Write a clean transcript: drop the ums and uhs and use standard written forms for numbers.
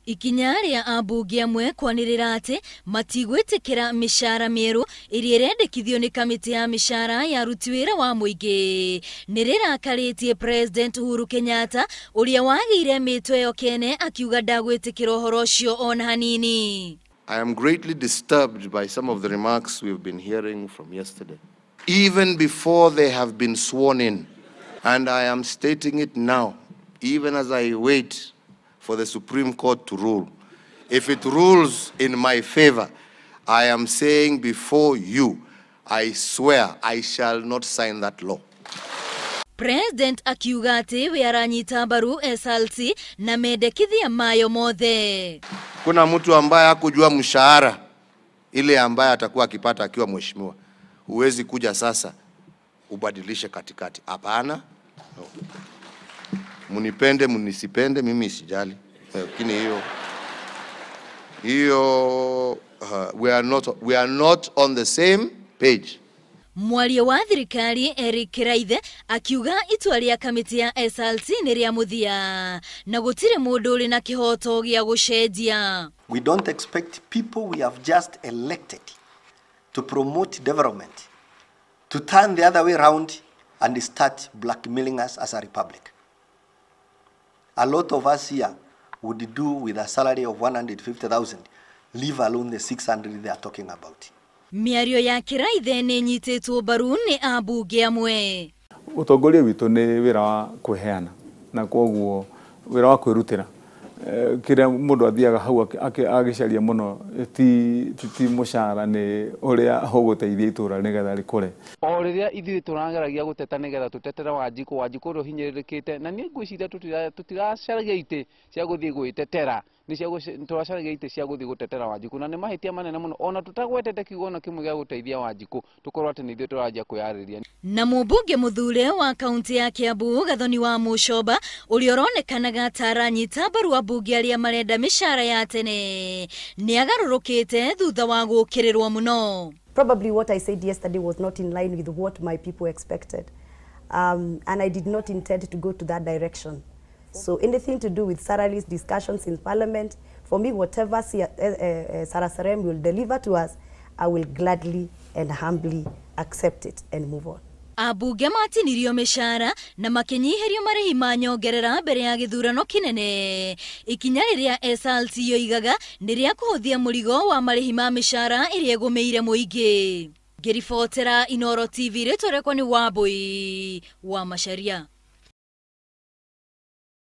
Ikinya rĩa ambunge amwe kwanĩrĩra atĩ matigwĩtĩkĩra mĩcara mĩerũ ĩrĩa ĩrendekithio nĩ kamĩtĩ ya mĩcara ya aruti wĩra wa mũingĩ nĩ rĩrakarĩtie President Uhuru Kenyatta ũrĩa wagĩire mĩtwe ĩyo kene akiuga ndagwĩtĩkĩra ũhoro ũcio ona hanini. I am greatly disturbed by some of the remarks we've been hearing from yesterday, even before they have been sworn in. And I am stating it now, even as I wait for the Supreme Court to rule. If it rules in my favor, I am saying before you, I swear I shall not sign that law. President akiuga atĩ we aranyita mbaru SLC na mendekithia mayo mothe. Kuna mtu ambaye hakujua mshahara ile ambaye atakuwa akipata akiwa mheshimiwa. Huwezi kuja sasa ubadilishe katikati. Hapana. No. Munipende munisipende mimi sijali. Lakini hiyo we are not on the same page. Mwaria wa thirikari Eric Kiraithe akiuga itua rĩa kamĩtĩ ya SLC nĩ rĩa mũthia na gũtirĩ mũndũ ũrĩ na kĩhoto gĩa gũcenjia. We don't expect people we have just elected to promote development to turn the other way round and start blackmailing us as a republic. A lot of us here would do with a salary of 150,000, leave alone the 600 they are talking about. Mĩario ya Kiraithe nĩ ĩnyitĩtwo mbaru nĩ ambunge amwe. Ũtongoria witũ nĩ wĩra wa kwĩheana na kwoguo wĩra wa kwĩrutĩra. Kĩrĩa mũndũ athiaga hau agĩcaria mũno ti mũcara, nĩ ũrĩa ũgũteithia itũra nĩgetha rĩkũre. O rĩrĩa ithuĩ tũrageragia gũteta nĩgetha tũtetere Wanjikũ, Wanjikũ ũrĩa ũhinyĩrĩrĩkĩte, na niĩ ngwĩciria tũtiracaragia itĩ cia gũthiĩ gwĩtetera, tũracaragia itĩ cia gũthiĩ gũtetera Wanjikũ, na nĩ mahĩtia manene mũno ona tũtagwetete kiugo ona kĩmwe gĩa gũteithia Wanjikũ, tũkorwo atĩ nĩ ithuĩ tũranjia kwĩyarĩria. Na mũmbunge mũthure wa kaunti ya Kiambu Gathoni wa Mũcoba ũrĩa ũronekanaga ta aranyita mbaru ambunge arĩa marenda mĩcara ya tene nĩ agarũrũkĩte thutha wa gũkĩrĩrwo mũno. Probably what I said yesterday was not in line with what my people expected. And I did not intend to go to that direction. So anything to do with salaries discussions in Parliament, for me, whatever Saraserem will deliver to us, I will gladly and humbly accept it and move on. Ambunge matinirio mĩcara na makĩnyihĩrio marĩhi ma nyongerera mbere ya gĩthurano kĩnene. Ikinya rĩrĩa SLC yoigaga nĩ rĩa kũhũthia mũrigo wa marĩhi ma mĩcara ĩrĩa ĩgũmĩire mũingĩ. Ngĩribotera Inooro TV, rĩtwa rĩakwa nĩ Wambui wa Macharia.